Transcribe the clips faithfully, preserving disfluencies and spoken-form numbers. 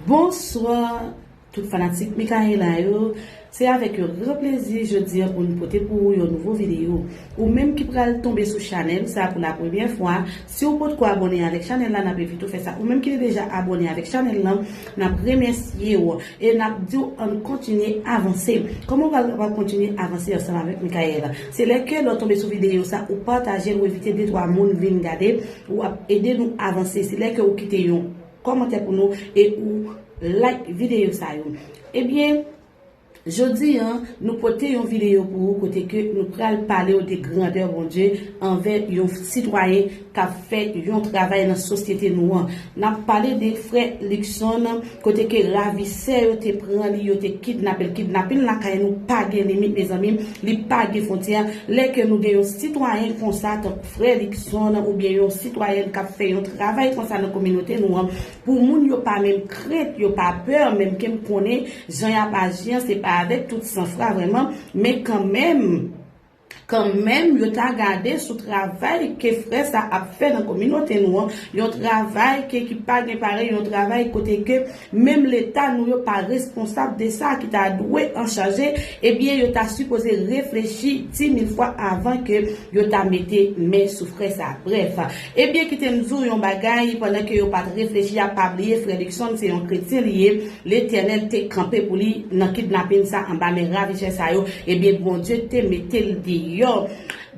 Bonswa tout fanatik Micaëla yo. Se avèk yon gran plezi jodi a pou n pote pou ou yon nouvo videyo. Ou menm ki pral tonbe sou chanèl sa pou la premyè fwa, si w potko abòne avèk chanèl la, n ap envite w fè sa. Ou menm ki te deja abòne avèk chanèl lan, n ap remèsye w e n ap di w ann kontinye avanse. Kòman w pral kapab kontinye avanse ansanm avèk Micaëla? Se lè ke lè w tonbe sou videyo sa, ou pataje l, ou envite de twa moun vin gade, w ap ede nou avanse. Se lè ke ou kite yon kòmantè pou nou e ou like videyo sa yo. Ebyen, jodi a, nou pote yon videyo pou ou kote ke nou pral pale w de grandè Bondye anvè yon sitwayen k ap fè yon travay nan sosyete nou an. N ap pale de frè Luckson, kote ke ravisè yo te pran li, yo te kidnape l. Kidnapin lakay nou pa gen limit, mezanmi, li pa gen fwontyè. Lè ke nou gen yon sitwayen konsa, tankou frè Luckson, oubyen yon sitwayèn k ap fè yon travay konsa nan kominote nou an, pou moun yo pa menm krent, yo pa pè, menm ke m konnen jan y ap aji an, se pa avèk tout sanfra vrèman, men kanmenm, kanmenm, yo ta gade sou travay ke frè sa ap fè nan kominote nou an, yon travay ke, ki pa gen parèy, yon travay kote ke menm Leta nou yo pa responsab de sa, ki ta dwe an chaje, ebyen, yo ta sipoze reflechi di mil fwa avan ke yo ta mete men sou frè sa. Brèf, ebyen, kite m di w yon bagay, pandan ke yo pa t reflechi a, pa bliye frè Luckson se yon kretyen li ye, Letènèl te kanpe pou li nan kidnapin sa anba men ravisè sa yo, ebyen, Bondye te mete l deyò.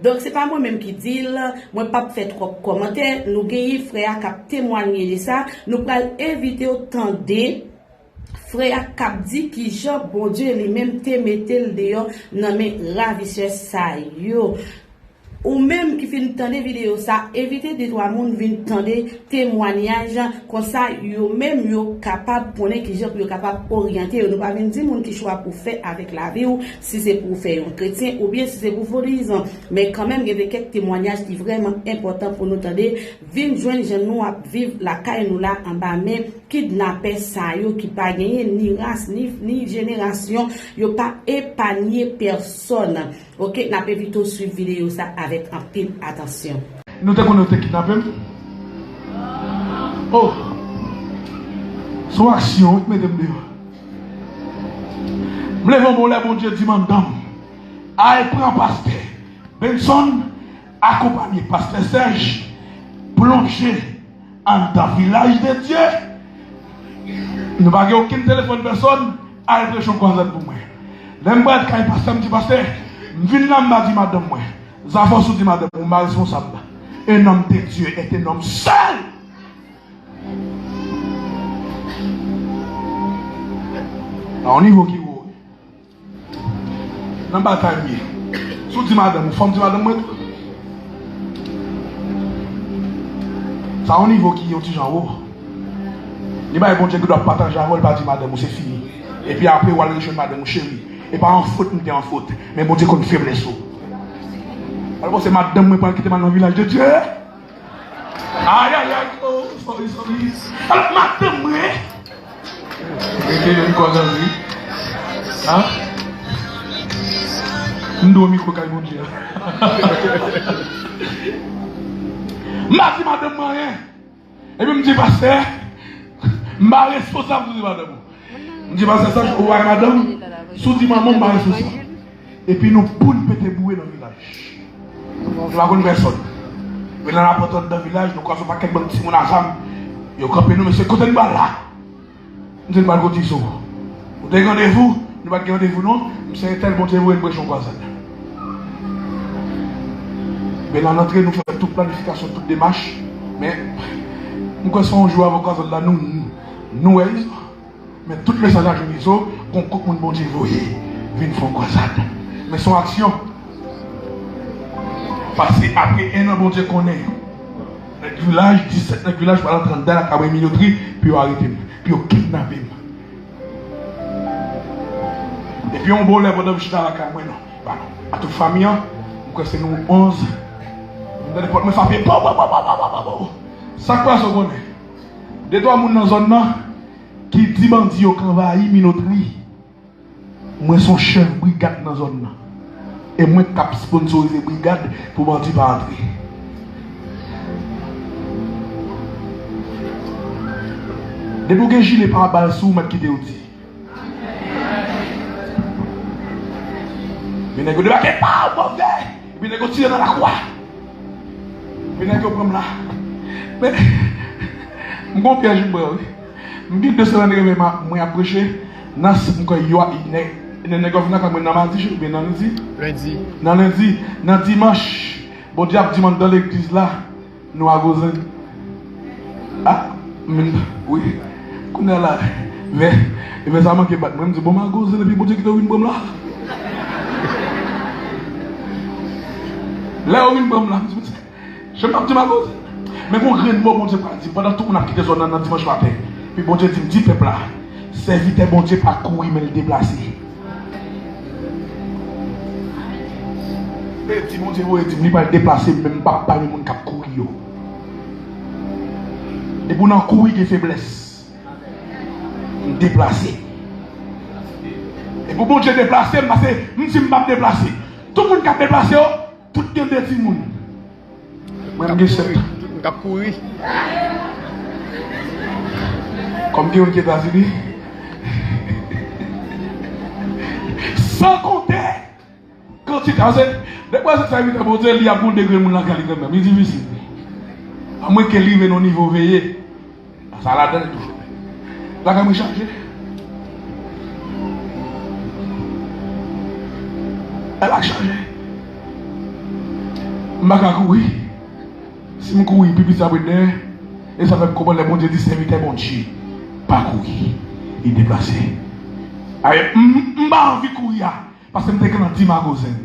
Donk, se pa mwen menm ki di l, mwen p ap fè twòp kòmantè, nou genyen frè a k ap temwanye de sa, nou pral envite w tande frè a k ap di kijan Bondye li menm te mete l deyò nan men ravisè sa yo. Ou menm ki fin tande videyo sa, envite de twa moun vin tande temwanyaj, konsa yo menm yo kapab konnen kijan pou yo kapab oryante yo. Nou pa vin di moun ki chwa pou fè avèk lavi w, si se pou w fè yon kretyen oubyen si se pou w fè yon dezizan. Men kanmenm, gen de kèk temwanyaj ki vrèman enpòtan pou nou tande. Vin jwenn jan nou ap viv lakay nou la anba men kidnapè sa yo ki pa genyen ni ras, ni, ni jenerasyon, yo pa epanye pèsòn. Oke, n ap envite w swiv videyo sa avèk anpil atansyon. Nou te konnen yo te kidnape m? Oh! Se yon aksyon wi ki mete m deyò. M leve yon bon lè, Bondye di madanm, al pran pastè Benson, akonpanye pastè Serge, plonje anndan vilaj de Dye. Nou pa gen okenn telefòn pèsòn, al preche yon kwazad pou mwen. Lè m pral kay pastè, m di, pastè, m vin la, m pa di madanm mwen. Zafè w sou di madanm ou, m pa responsab. Un homme de Dieu est un homme seul. A yon nivo ki wo. Nan batay m ye. Si w di madanm ou, fò m di madanm mwen tou. Sa yon nivo ki yon ti jan wo. Li bay Bondye gen dwa pataje avè w, li pa di madanm ou, se fini. Epi apre, w al rejwenn madanm ou, cheri, e pa yon fot m te yon fot, men Bondye konn feblès ou. Alò, se madanm mwen pral kite m al nan vilaj de Dye. Ayayay, oh, sòri, sòri. Alò, madanm mwen. Rete yon kòz anvi. Ha? M dwe mikwo kay Bondye a. M pa di madanm mwen anyen. Epi m di pastè, m pa responsab sou di madanm ou. M di pastè sa, ou pa madanm, sou di manman m pa responsab. Epi nou poun pete boure nan vilaj. Nou pa konn pèsòn. Men nan lapòt anndan vilaj, nou kwaze yon pakèt bann timoun a zam. Yo kanpe nou, mesye, kote n pral la? M di n pral kote Izo. Nou te gen randevou, nou pa t gen randevou non. M se entèl, Bondye voye m preche yon kwazad. Men nan rantre, nou fè tout planifikasyon, tout demach. Men, m kwè se yon jou avan kwazad la, nou, nou wè Izo. Men tout mesaj la jwenn Izo, gon koup moun Bondye voye vin fè yon kwazad. Men se yon aksyon. Paske apre en an, Bondye konnen. Nèg vilaj, disèt nèg vilaj pral antre anndan lakay mwen, Minotri, pou yo arete m, pou yo kidnape m. Epi yon bon lè pandan m chita lakay mwen, non, pa non, a tout fanmi an, m kwè se nou onz, m tande pòt mwen frape, pow, pow, pow. Sa k pase, w konnen? De twa moun nan zòn nan ki di bandi yo k anvayi Minotri. Mwen se yon chèf brigad nan zòn nan. E mwen k ap sponsorize brigad pou bandi pa antre. Depi w gen jile parabal sou ou, m ap kite w di. Men nèg yo debake pa move. Epi nèg yo tire nan lakwa. Epi nèg yo pran m la. Men, m gon pyèj m pran wi. M gen de semèn renmen mwen ap preche. Nan s- m kwè yo a- nèg nèg yo vin lakay mwen nan madi oubyen nan lendi. Lendi. Nan lendi, nan dimanch, Bondye ap di m anndan legliz la. Nou a Gozen. Ah, men, wi. Kounye a la, men, men sa manke bat mwen. M di, bon, m a Gozen, epi Bondye kite yo vin pran m la. Lè yo vin pran m la, m di, jan m ap di m a Gozen. Men gon grenn mo Bondye pral di m pandan tout moun ap kite zòn nan, nan dimanch maten. Epi Bondye di m, di pèp la, sèvitè Bondye pa kouri, men l deplase. E di Bondye voye di m li pral deplase m, men m p ap pami moun k ap kouri yo. Depi w nan kouri, gen feblès. M deplase. E pou Bondye deplase m, pase m di m p ap deplase. Tout moun k ap deplase yo, tout gen de timoun. Mwen, m gen sèt. M k ap kouri. Kòm gen youn ki Etazini. San konte kantite, ase, depi w se sèvitè Bondye, li ap gon degre moun lakay li kanmenm. Li difisil. Amwenke li rive nan nivo veye. Sa ladan l tou. Lakay mwen chaje. Lakay chaje. M pa ka kouri. Si m kouri, pi piti ap ret dèyè. E sa fè m konprann lè Bondye di sèvitè Bondye pa kouri, li deplase. Ay, m, m pa anvi kouri a. Paske m te gen nan di magozen.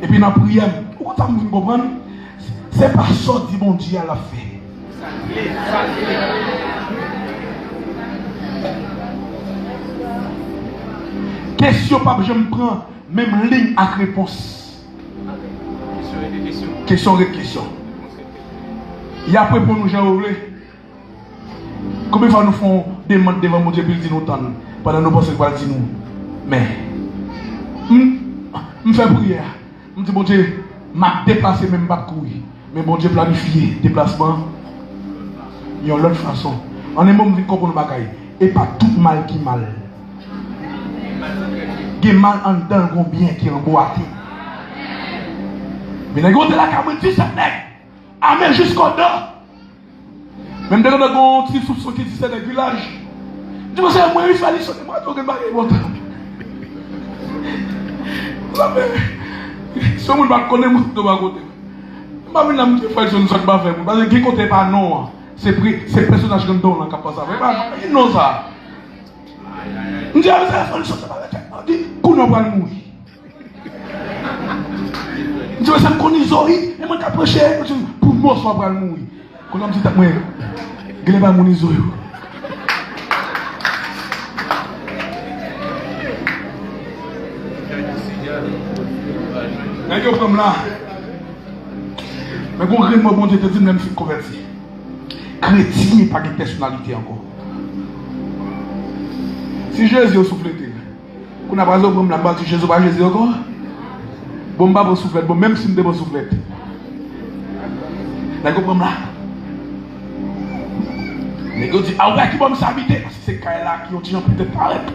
Epi nan priyè m, ou konn sa m vin konprann? Se pa sa w di Bondye a l ap fè. Kesyon p ap janm pran menm liy ak repons. Kesyon ret kesyon. Y ap reponn ou jan yo vle. Konbyen fwa nou fè yon demann devan Bondye epi l di nou tann, pandan nou panse l pral di nou men? M, m fè priyè a. M di Bondye, m ap deplase men m p ap kouri. Men Bondye planifye deplasman yon lòt fason. An en mo, m vin konprann yon bagay. E pa tout mal ki mal. Gen mal anndan l, gon byen ki anbwate. Men nèg yo te lakay mwen, disèt nèg. Ame jiskòdan. Men m te kontan gen yon ti soupson ki di se nèg vilaj. M di, "Monchè, mwen wi, fè li soti, mwen tou gen bagay bò tèt." Sa fè, si yon moun pa t konnen mwen, tou pa kote. M pa vin la, m di, "Fè l soti, sòt pa fè moun." Paske gen kote pa non an. Se pri, se pèsonaj grandan w lan k ap pase avè. E pa, e non sa. M di, "A, se fè l soti, pa fè moun." Di, "Kounye a w pral mouri." M di, "Mesye, m konn izo wi, e mwen k ap preche." Pou mòso a pral mouri. Kounye a m di tèt mwen, "Genlè pa moun izo yo." Nèg yo pran m la. Men gon grenn mo Bondye te di m lè m fin konvèti. Kretyen pa gen pèsonalite ankò. Si Jezi yo souflete l, Kounye a, pa egzanp, m la, m pa di Jezi pa Jezi ankò. Bon, m pa pran souflèt. Bon, menm si m te pran souflèt, nèg yo pran m la. Nèg yo di, "A, ou wè ki bò misye abite?" Paske se kay la ki yon ti jan petèt parèt.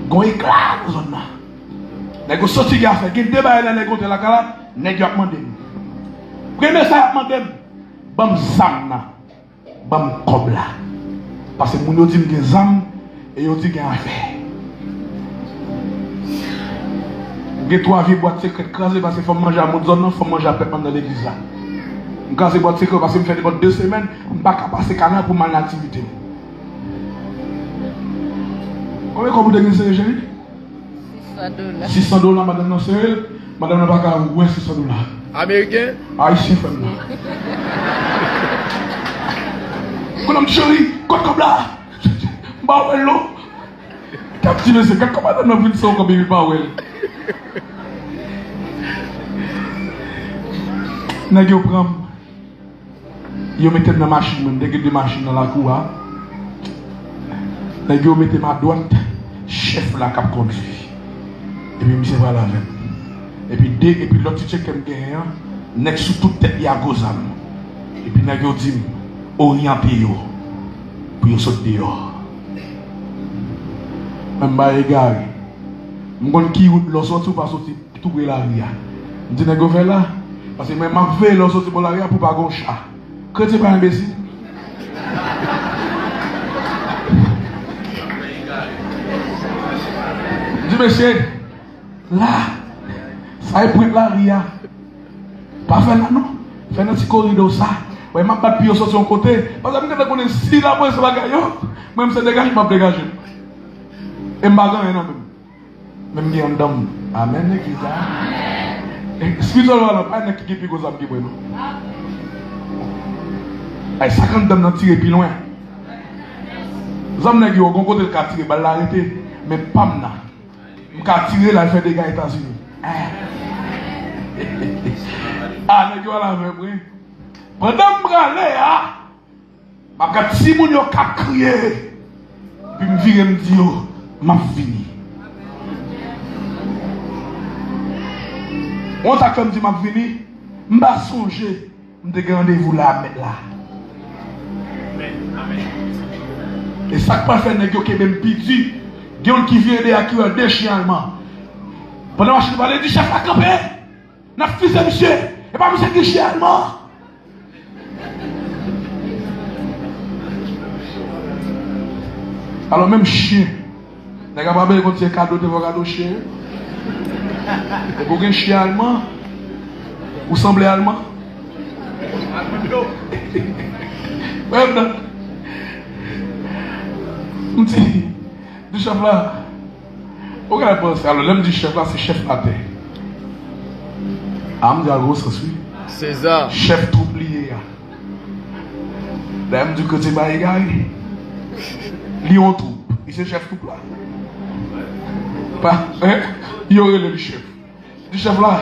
Gon ekla nan zòn nan. Nèg yo soti gen afè. Gen de bagay la, nèg yo te lakay la, nèg yo ap mande m. Premye sa y ap mande m, ban m zam nan. Ban m kòb la. Paske moun yo di m gen zam e yo di gen afè. M gen twa vye bwat sekrè k kraze paske fò m manje a moun zòn nan, fò m manje a pèp anndan legliz la. M kraze bwat sekrè yo paske m fè nenpòt de semèn, m pa ka pase kanal pou m al nan aktivite m. Konbyen kòb ou te gen sere, cheri? Sis san dola. Sis san dola, madanm nan sere l. Madanm nan pa ka wè sis san dola. Ameriken? Ayisyen, frè m nan. Kounye a m di, "Cheri, kot kòb la?" M pa wè l non. T ap di, "Mesye, gad kòman madanm nan vin san kòb epi l pa wè l." Nèg yo pran m. Yo mete m nan machin mwen, m te gen de machin nan lakou a. Nèg yo mete m adwat chèf la k ap kondui. Epi misye pral avè m. Epi de, epi lòt ti tcheke m genyen an, nèg sou tout tèt li a gwo zam. Epi nèg yo di m, "Oryante yo." pou yo sot deyò. Mwen m pa egare. M konn ki wout lè w soti, ou pa soti tou pre lari a. M di nèg yo fè la, paske mwen m ap veye lè w soti bò lari a pou pa gen yon cha. Kretyen pa enbesil. M di mesye, la, sa e pwent lari a. Pa fè la non. Fè nan ti koridò sa. Wè, m ap bat pye yo soti yon kote. Paske m gentan konnen si la polis bagay yo, mwen m se degaje m ap degaje m. E m pa gen anyen nan men m. Men m gen anndan m. Amèn, legliz la. Espirityèlman palan, pa nèg ki gen pi gwo zam ke mwen non. Ay, sa k anndan m nan tire pi lwen. Zam nèg yo, gon kote l ka tire, bal la rete. Men pa m nan. M ka tire l al fè dega Etazini. Ah, nèg yo al avè m, wi. Pandan m prale a, m ap gad timoun yo k ap kriye. Epi m vire, m di yo, m ap vini. Yon sa k fè m di m ap vini, m pa sonje. M te gen randevou la ak mèt la. E sa k pral fè nèg yo kenbe m pi di, gen youn ki vire dèyè ki wè de chen alman. Pandan machin nan pale, di chèf la kanpe! N ap fize misye! E pa misye ki chen alman! Alò menm chen Nèg ap rabe konn se kado te fè w kado chen. Epi w gen chen alman. Ou sanble alman. Mwen menm nan. M di, di chèf la, ou ka panse, alò, lè m di chèf la, se chèf latè. A, m di a gwo sans, wi. Seza. Chèf twoup li ye a. Dayè m di kretyen pa egare. Li yon twoup. Li se chèf twoup la. Pa, en? Yo rele li chèf. Di chèf la,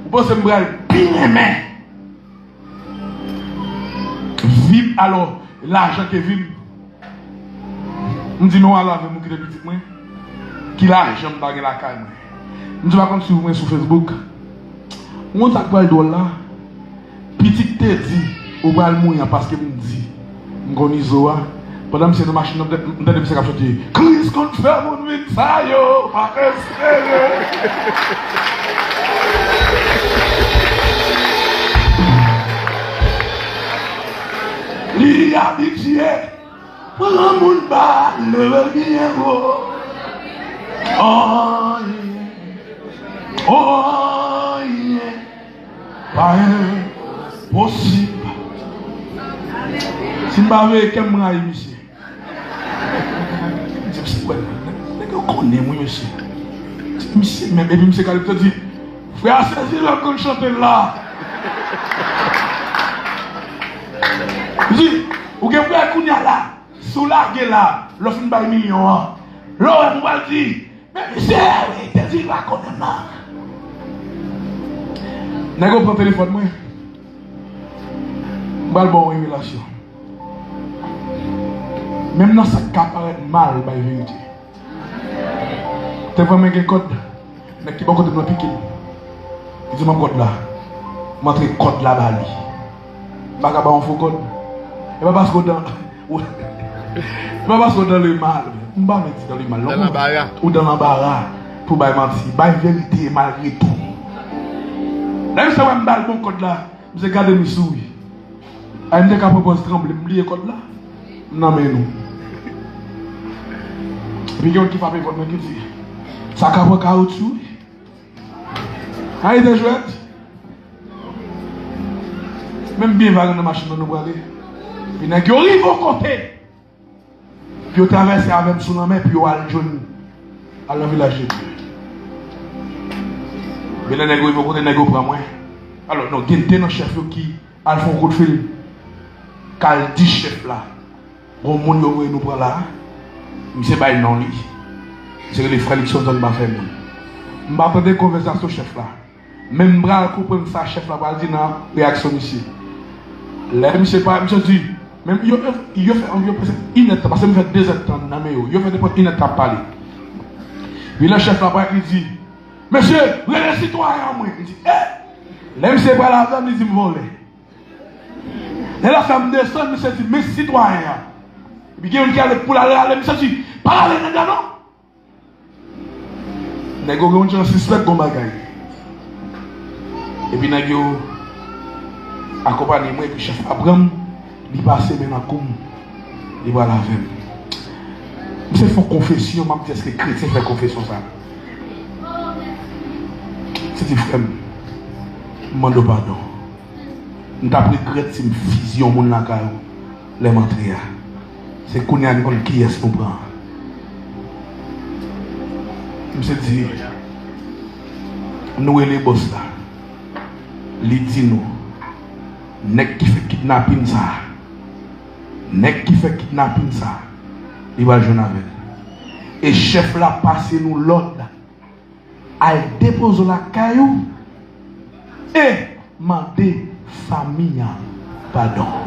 ou panse m pral byen renmen vi m, alò, lajan ke vi m? M di, men w al avè m, ou kite pitit mwen. Ki lajan m pa gen lakay mwen? M di, pa konn swiv mwen sou Facebook. Ou konn sa k pral dwòl la? Pitit te di, ou pral mouri an paske m di, m konn Izo a. Pandan misye nan machin nan, m tande misye k ap chante, Kris konn fè moun vin sa yo pa t espere. Li abitye pran moun ba, leve l byen wo. Oh, yeah. Oh, yeah. Pa enposib. Si m pa veye kè m rayi misye. Di misye kwè, nèg yo konnen m wi mesye. Di misye menm, epi misye gade m di, frè a sezi lè l konn chante l la. Li di, ou gen frè kounye a la, si w lage la, lè w fin bay milyon an, lè w wè m pral di, men misye, wi, te di l pa konnen m nan. Nèg yo pran telefòn mwen. M pral ba w yon revelasyon. Menm nan sa k ka parèt mal, bay verite. Te vrèman gen kòd, nèg ki bò kote m nan pike m. Li di m an kòd la. M antre kòd la ba li. M pa ka ba w yon fo kòd. E pa paske w dan, e pa paske w dan le mal. M pa vle di dan le mal non. Dan lanbara. Ou dan lanbara pou bay manti. Bay verite malgre tou. Lè misye wè m ba l bon kòd la, misye gade m, li souri. Ay, m te ka pran pòz tranble, m bliye kòd la. M nan men nou. Epi gen youn ki frape pòt mwen ki di, sa ka pran kawoutchou wi. Ay, de jwèt. Menm byen vag nan machin nan nou prale. Epi nèg yo rive yon kote. Pou yo travèse avè m sou lanmè, pou yo al jwenn, al nan vilaj de Dye. Men lè nèg yo rive kote nèg yo pran mwen. Alò, non, gen de nan chèf yo ki al fè yon kout fil, k al di chèf la, gon moun yo voye nou pran la, misye bay non li. Misye rele Frè Luckson Zòn pa fè moun. M pa tande konvèsasyon chèf la. Men m pral konprann sa chèf la pral di nan reyaksyon misye. Lè misye pa, misye di, men yo, yo, yo fè anviwon prèske inèdtan, paske m fè dezèdtan nan men yo. Yo fè nenpòt inèdtan ap pale. Epi lè chèf la parèt, li di, mesye, rele sitwayen an mwen. M di, eh! Lè misye pral avè m, li di m vòlè. Lè l ap fè m desann, misye di, men sitwayen an. Epi gen youn ki ale pou l ale, ale, m santi, pa l ale nan dlo non. Nèg yo gen yon jan sispèk gon bagay. Epi nèg yo akonpanye mwen, epi chèf la pran m, li pase men nan kou m, li pral avè m. M se fè yon konfesyon, m ap di èske kretyen fè konfesyon sa. Se di frè m, m mande w padon. M t ap regrèt si m fizye yon moun lakay ou lè m antre a. Se kounye a n konn kiyès nou pran. Misye di, nou rele bòs la. Li di nou, nèg ki fè kidnapin sa, nèg ki fè kidnapin sa, li pral jwenn avè l. E chèf la pase nou lòd. Al depoze w lakay ou e mande fanmi an padon.